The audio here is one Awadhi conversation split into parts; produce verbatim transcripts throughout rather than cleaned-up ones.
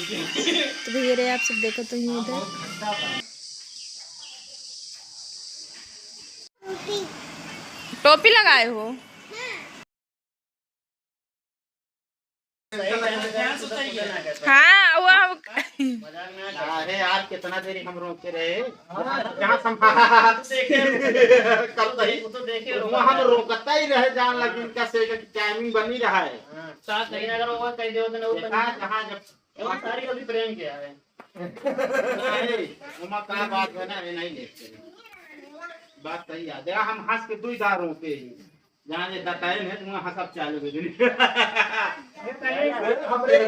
तो भैया रे, आप सब देखो तो ही इधर टोपी लगाए हो। हाँ, वो हम अरे यार, कितना देरी हम रोके रहे। जहाँ संभाल करता ही, वो तो देखे, वो हम रोकता ही रहे, जान लगी इनका से कि टाइमिंग बनी रहा है। हाँ, साथ नहीं, अगर वो कह दे, तो नहीं, वो देखा, जहाँ जब वो सारी कभी प्रेम किया है। अरे, उमा का बात है ना, ये नहीं देखते। बात सही है। देखा, हम हंस के दो ही दार रोके ही। जहाँ ये दताए हैं, तुम हंसब चालू हो गई। हमरे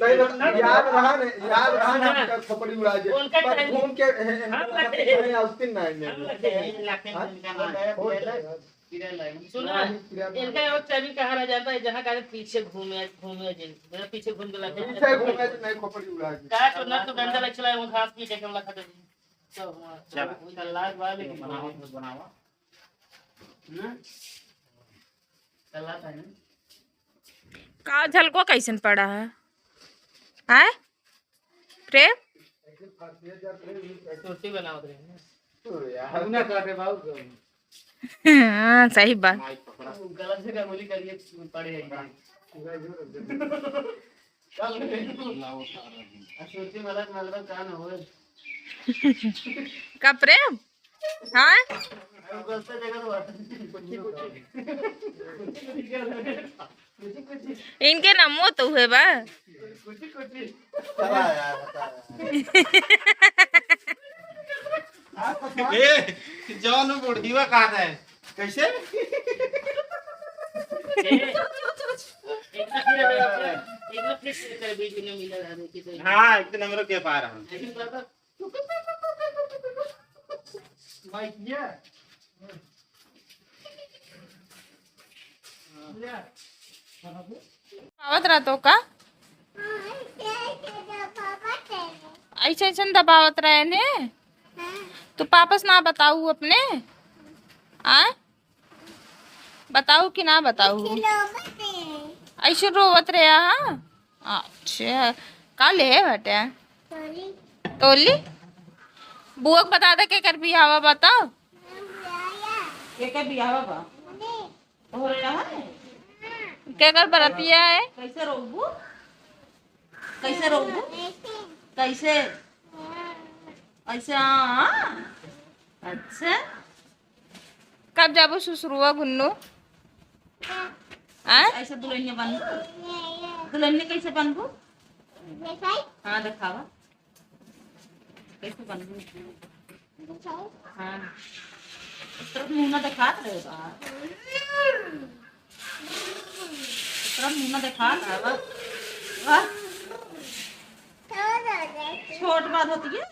सही बात, याद रहा ने, याद रहा ने, हमका खोपड़ी उड़ा दे। उनका पर टाइम घूम के, ए, ए, हम लगे। ए, आउस्तीन ना आएंगे। हम लगे। तीन लाख में हाँ? इनका नाम है। हो जाएगा। किरण लाइन। सुनो, हाँ, किरण लाइन। इनका वो चाबी कहाँ रह जाता है, जहाँ का पीछे घूमे, घूमे जिन, जरा पीछे घूम के लाते हैं। पीछे घूमे तो नहीं खोपड़ी उड़ा दे। का तो ना तो डंडा लग चला है, वो घास पीछे के लखा दे। तो, चला। चला, लाल वाले बनाओ, बनाओ। हम्म? चला था, हम्म? का झलको कैसन पड़ा है? आय? प्रेम? रोटी बनावत रहे हैं। तो यार। ना काटे बाबू को। हाँ, सही बात। गलत से का गोली करिए, पड़े हैं। आ, सोचे वाला के मतलब का ना होए। का प्रेम? हाँ? इनके नमो तो हुए बा। चला यार, बता यार। ए, जौन बुढ़ीवा कहा था, कैसे? एक बार फिर, एक बार फिर से कर, बीच में मिला रहा, देखिए तो। हाँ, एक दिन हमरो के पा रहा। ऐसे बाबा, दबावत रहतो का? ऐसे ऐसे दबावत रहे ने। तो पापस ना बताऊ अपने? आय? बताऊ कि ना बताऊ? ऐसे रोवत रहे, हाँ? अच्छा, का ले बाटे? तोली। तोली? बुआ के बता दे, केकर बियाहवा बताओ। केकर बियाहवा बा? हो रहा है? केकर बरतिया है? कैसे रोबू? कैसे रोबू? कैसे? ऐसे, हाँ। अच्छा। कब जाबो ससुरुआ गुन्नू? आ? ऐसे दुल्हनिया बनबू? दुल्हनिया कैसे बनबू? हाँ, देखावा। कैसे बनबू? हाँ। इस तरफ मुंह ना देखात रहे बा। इस तरफ मुंह ना देखात रहे बा। वाह। छोट बा धोतिया।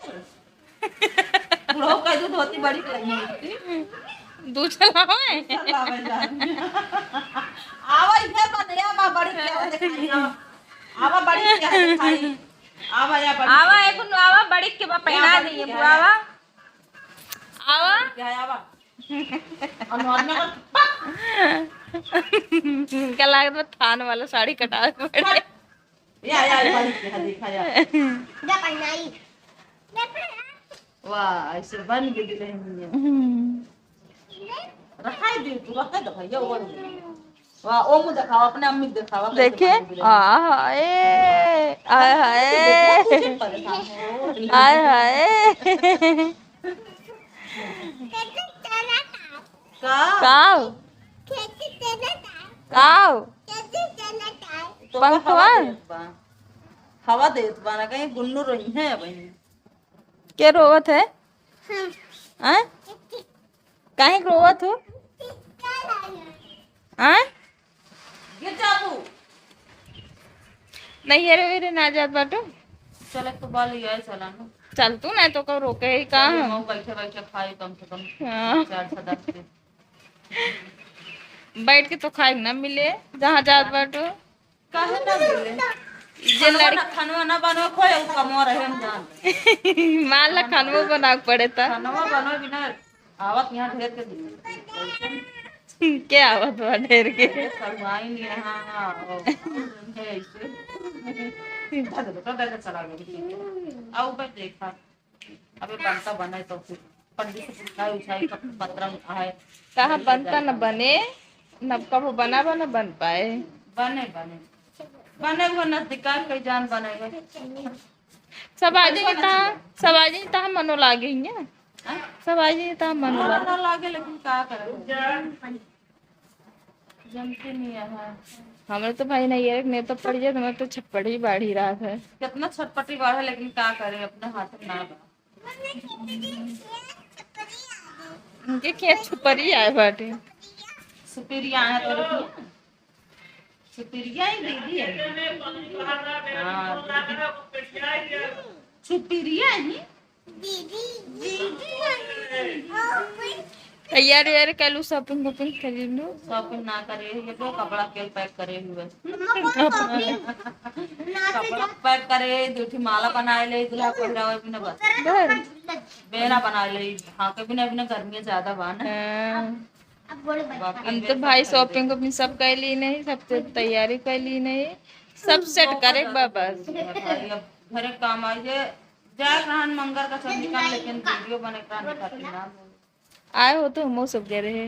बुढ़ऊ कह दू धोती बड़ी के लगी होती। दूसरा लावे। दूसरा लावे जाए। आवा इधर बा, नया बा, बड़ी के देखाई, आवा। आवा बड़ी के देखाई। आवा या बड़ी आवा, के। एक आवा, बड़ी के बा, पहना या बड़ी दीजिए, के बुआ, है। आवा। आवा। क्या है, आवा। अनुहार में कर। इनका लागत बा थान वाला साड़ी कटावे के पड़े। हट। या, या, या, बारी के, हाँ, देखा, या। जा पहनाई। वाह, ऐसे बन के दुल्हन है। हम्म। रखाई दे, तू रखा दे भैया, वो वाह, ओमू देखावा, अपने अम्मी के देखावा, कैसे देखे? बन के दुल्हन। आ, हाय, आय, हाय। देखो, तुझे परेशान हो। आय, हाय। का? काव? काव? तो पंखवा? हवा देत बा। हवा देत बा ना, कहीं गुन्नू रही है बहन। के रोवत है? हाँ। आय? काहे के रोवत हो? आय? गिर जाबू। नैहरे वेरे ना जात बाटू? चल, एक तो बाल ही आए, चला ना। चल तू, नहीं तो को रोके ही का चल, हम? हम बैठे बैठे खाए कम से कम हाँ। चार छह दस के। बैठ के तो खाए ना मिले, जहाँ जात बाटू। काहे ना मिले? जे खानवा लड़की ना, खानवा ना बनवे खोए, उ कमवा रहे हम जान। मान ला खानवा बनावे के पड़े ता। खानवा बनवे बिना आवत यहाँ ढेर के दिन। के आवत बा ढेर के? अरे, शर्माई नहीं, हाँ, हाँ, हाँ, ऐसे। चिंता दे, बेटा, दे दे, चला गया। आओ, बस देखा। अबे बनता बने तो फिर पंडित से पूछा, उछाई का पत्र है। कहाँ बनता न बने, नब कबो बना बना बन पाए। बने, बने। बने वो नजदीका के जान बने गए। सब आ जाइए ता, सब आ जाइए ता मनो लागे ही है। हाँ? सब आ जाइए ता मनो हाँ, लागे। ना लागे, लेकिन का करे? जमते नहीं है। हमरे तो भाई नहीं है, नहीं तो पड़ जाए, हमरे तो छप्पड़ ही बाढ़ी रहा है। कितना छटपटी बाढ़े, लेकिन का करे, अपने हाथ में ना बा। उनके खेत छुपरी आए बाटे। सुपिरिया है तो रुकिए। सुपिरिया ही दीदी है। हाँ, दीदी। सुपिरिया ही। दीदी, दीदी है। तैयारी वैयारी कर लू, shopping वॉपिंग कर लू। Shopping ना करे, ये तो कपड़ा केवल pack करे हुए। मम्मा, कौन shopping? ना कपड़ा pack करे, दो ठो माला बनाए ले, दूल्हा पहिरावे बिना बस। बस। बेरा बनाए ले, हाँ, के बिना, बिना गर्मी ज्यादा बा ना। हाँ। अब बोलो बच्चा। बाकी हम तो भाई सब shopping वॉपिंग सब कर ली नहीं, सब तो तैयारी कर ली नहीं, सब set करे के बा बस। भाई, अब घरे काम आई जे, जाए रहन मंगर का चंद्रिका, लेकिन video बने का नहीं करती ना। आए हो तो हमहू सब गए रहे।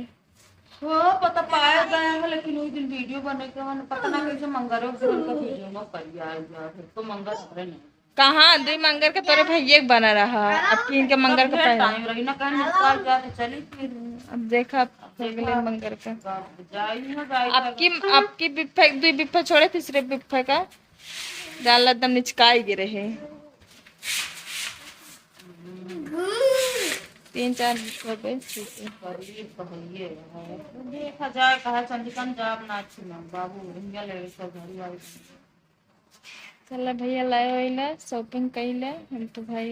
हो, पता पाया गया है, लेकिन उस दिन video बने के मन, पता ना कैसे मंगरो के दिन का video में करी आए जा, फिर तो मंगर हमरे नहीं। कहाँ, दुई मंगर के तोरे भैया के बना रहा, अब किन के मंगर के तब पहले। Time रही ना, कहीं निकाल जा तो चली फिर। अब देखा, अब हो गइले देखा, मंगर का। अब जाई ना, जाई अब की, अब की बिफे, दुई बिफे छोड़े, तीसरे बिफे का डाल एकदम निचकाई गिरे है। तीन चार बिफे पे। करीब तो हइये है। देखा जाए, कहा चंद्रिका जाब ना अच्छी ना, बाबू हिंगा ले सब घड़ी आई। चला भैया, लाए होइला, shopping कइला, हम तो भाई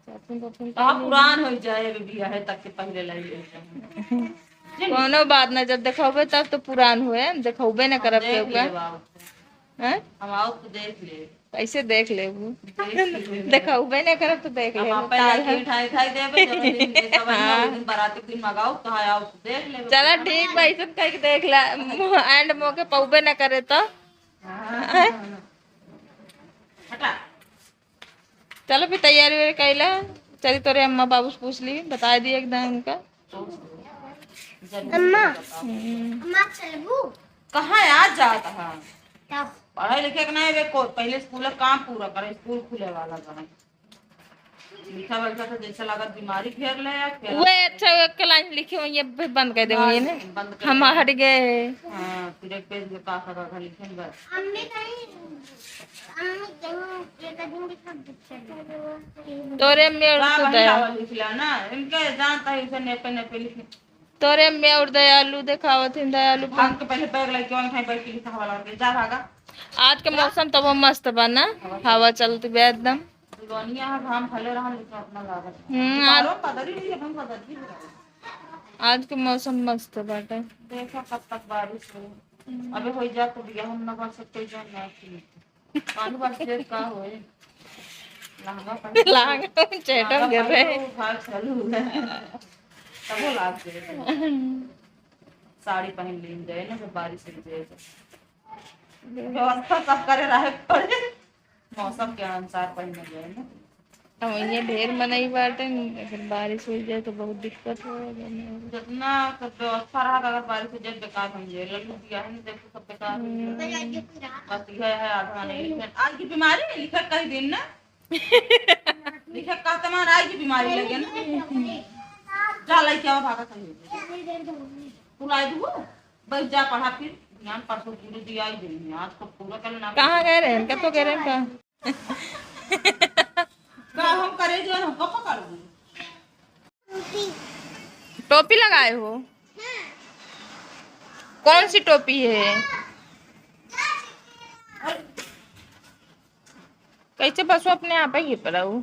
shopping वॉपिंग का कर लेली। पुरान हो जाए, अभी बियाहे तक के पहले लाई ले जाए। कोनो बात ना, जब देखौबे तब तो पुरान होए, हम देखौबे ना हम करब देख केहू का। लेब, आओ। हैं? हम आओ तो देख लेब। कैसे देख लेबू? देख लेब। देखौबे ना करब तो देख हम लेबू, आपे काल लाके है। उठाई, उठाई देबे, जब दिन, जब हाँ। दिन बारात के दिन मंगाओ, कहाँ आओ तो देख लेबे। चला ठीक बा, ऐसन कह के देख ला, end मौके पौबे ना करे तो। हाँ। हटा। चलो फिर तैयारी वैयारी कैला। चली तोरे अम्मा बाबू से पूछ ली, बता दी एकदम उनका। अम्मा, हम्म। अम्मा चलबू? कहाँ आज जात है? तब। पढ़ाई लिखे के नहीं, वे को-, पहले स्कूल का काम पूरा करे, स्कूल खुले वाला बा। लिखा बैठा तो जैसे लागत बीमारी घेर ले या खेला। वे अच्छा, एक लाइन लिखे हुई, ये भी बंद कर दे हुई है ना। बंद कर हम दे। हट गए। हाँ, फिर एक पेज में का का का लिखे बस। अम्मी कहीं, अम्मी कहीं एक दिन भी सब दिखे। तोरे में और का तो वही दया। लावा लिख लिया ना, इनके जानता है इसे नेपे नेपे लिखे। तोरे में और दयालु देखावत हिन, दयालु भाग के पहले बैग लेके वन खाई बैठ के लिखा वाला के जा भागा। आज के मौसम तो वो मस्त बा ना, हवा चलत बा एकदम। दुल्हनिया है, घाम भले रहन, लेकिन अपना लागत है। हम्म, आज बादल ही नहीं है, हम बादल ही नहीं है। आज के मौसम मस्त बाटे। देखा कब तक बारिश हो। अबे हो जा तो बियाह हम ना कर सकते, जो ना की। पानी बरस जाए का होए? लहंगा पहन लहंगा चेटम लहंगा गिर रहे। पहन के उठा चलू। तबो लाग जाए। साड़ी पहन ली जाए ना, जब बारिश हो जाए तो। व्यवस्था सब करे रहे पड़े। मौसम के अनुसार पहने जाए ना। अब ये ढेर मनई बाटे, अगर बारिश हो जाए तो बहुत दिक्कत हो। जितना सब व्यवस्था रहा, अगर बारिश हो जाए, बेकार हो जाए। लल्लू दिया है ना, देखो, सब बेकार हो जाए। हम्म। बस यह है, आधा नहीं। लेकिन आज की बीमारी है, लिखा कई दिन ना। लिखा कहते मान आज की बीमारी लगे ना। जा, लेके आओ, भागा कहीं। तू लाई दू, बस जा पढ़ा फिर। ध्यान परसों पूरे दिया ही देंगे, आज को पूरा कर लेना। कहाँ गए रहे? इनका तो गए रहे का? का हम करे जो है, हमको पकड़ ली। टोपी लगाए हो? कौन सी टोपी है? कैसे बसो अपने आप ही पर आऊ?